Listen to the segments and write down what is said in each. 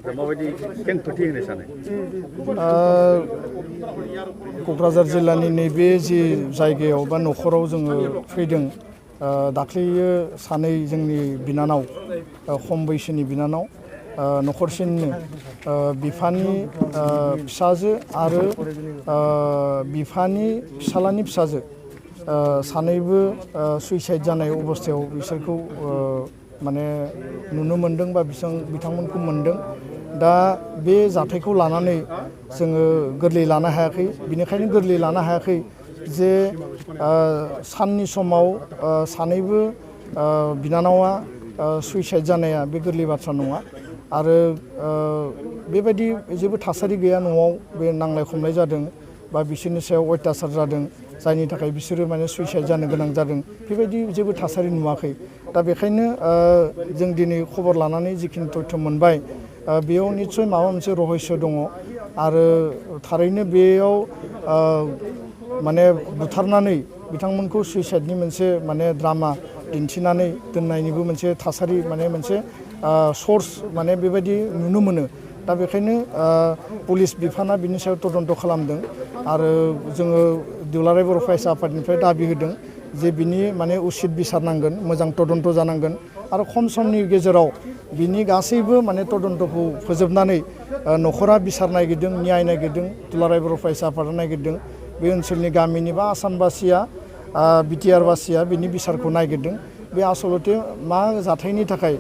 माबायदि खेंफोरथि होनो सानो क'क्राझार जिल्लानि नैबे जि जायगायाव बा न'खराव जोङो फैदों दाख्लैयो सानै जोंनि बिनानाव खम बैसोनि बिनानाव न'खरसेनिनो बिफानि फिसाजो आरो बिफानि फिसालानि फिसाजो सानैबो सुइसाइड जानाय अबस्थायाव बिसोरखौ माने नुनो मोनदों बा बिथांमोनखौ मोनदों दा बे जाथायखौ लानानै जोङो गोरलै लानो हायाखै बिनिखायनो गोरलै लानो हायाखै जे साननि समाव सानैबो बिनानावा सुइसाइड जानाया बे गोरलै बाथ्रा नङा आरो बेबायदि जेबो थासारि गैया न'आव बे नांलाय खमलाय जादों बा बिसोरनि सायाव अयथासार जादों जायनि थाखाय बिसोरो माने सुइसाइड जानो गोनां जादों बेबायदि जेबो थासारि नुवाखै दा बेखायनो जों दिनै खबर लानानै जिखिनि तथ्य मोनबाय बेयाव निस्सय माबा मोनसे रहस्य दङ आरो थारैनो बेयाव माने बुथारनानै बिथांमोनखौ सुइसाइडनि मोनसे माने ड्रामा दिन्थिनानै दोननायनिबो मोनसे थासारि माने मोनसे सर्स माने बेबायदि नुनो मोनो दा बेखायनो पुलिस बिफाना बिनि सायाव तदन्त खालामदों आरो जोङो दुलाराय बर' फरायसा आफादनिफ्राय दाबि होदों जे बिनि माने उसित बिसार नांगोन मोजां तदन्त जानांगोन आरो खम समनि गेजेराव बिनि गासैबो माने तदन्तखौ फोजोबनानै न'खरा बिसार नागिरदों न्याय नागिरदों दुलाराय बर' फरायसा आफादा नागिरदों बे ओनसोलनि गामिनि बा आसामबासिया बिटिआर बासिया बिनि बिसारखौ नागिरदों बे आसलते मा जाथायनि थाखाय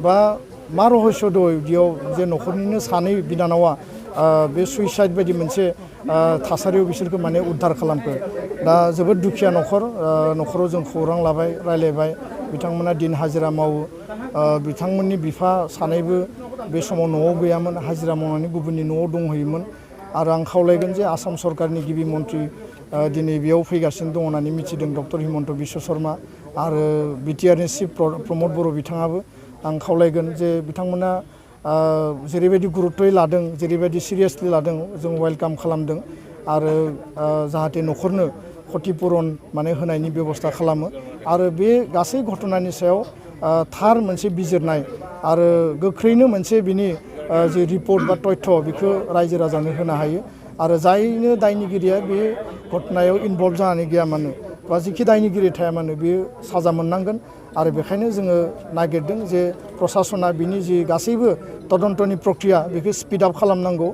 बा मा रहस्य दं बेयाव जे न'खरनिनो सानै बिनानावा बे सुइसाइड बायदि मोनसे थासारियाव बिसोरखौ माने उद्धार खालामखो दा जोबोद दुखिया न'खराव जों खौरां लाबाय रायलायबाय बिथांमोना दिन हाजिरा मावो बिथांमोननि बिफा सानैबो बे समाव न'आव गैयामोन हाजिरा मावनानै गुबुननि न'आव दंहैयोमोन आरो आं खावलायगोन जे आसाम सरकारनि गिबि मन्थ्रि दिनै बेयाव फैगासिनो दं होननानै मिथिदों डक्टर हिमन्त बिश्व शर्मा आरो बिटिआरनि चिफ प्रमद बर' बिथाङाबो आं खावलायगोन जे बिथांमोना जेरैबायदि गुरुत्तयै लादों जेरैबायदि सिरियासलि लादों जों वेलकाम खालामदों आरो जाहाथे न'खरनो क्षतिपुरन माने होनायनि बेबस्था खालामो आरो बे गासै घटनानि सायाव थार मोनसे बिजिरनाय आरो गोख्रैनो मोनसे बिनि जे रिपर्ट बा तथ्य बेखौ रायजो राजानो होनो हायो आरो जायनो दायनिगिरिया बे घटनायाव इनभल्भ जानानै गैया मानो बा जिखि दायनिगिरि थाया मानो बेयो साजा मोननांगोन आरो बेखायनो जोङो नागिरदों जे प्रसासना बिनि जि गासैबो तदन्तनि प्रक्रिया बेखौ स्पिड आप खालामनांगौ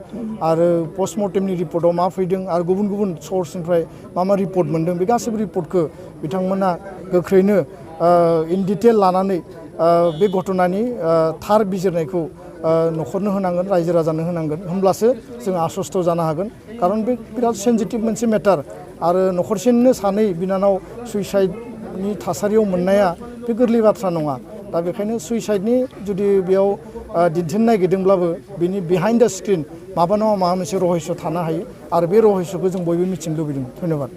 आरो पस्टमर्टेमनि रिपर्टआव मा फैदों आरो गुबुन गुबुन सर्सनिफ्राय मा रिपर्ट मोनदों बे गासैबो रिपर्टखौ बिथांमोना गोख्रैनो इन डिटेल लानानै बे घटनानि थार बिजिरनायखौ न'खरनो होनांगोन रायजो राजानो होनांगोन होमब्लासो जों आश्वस्त जानो हागोन खारन बे बिराद सेन्सिटिभ मोनसे मेटार आरो न'खरसेनिनो सानै बिनानाव सुइसाइडनि थासारियाव मोननाया बे गोरलै बाथ्रा नङा दा बेखायनो सुइसाइडनि जुदि बेयाव दिन्थिनो नागिरदोंब्लाबो बिनि बिहाइन्ड द स्क्रिन माबा नङा माबा मोनसे रहस्य थानो हायो आरो बे रहस्यखौ जों बयबो मिथिनो लुबैदों धन्यबाद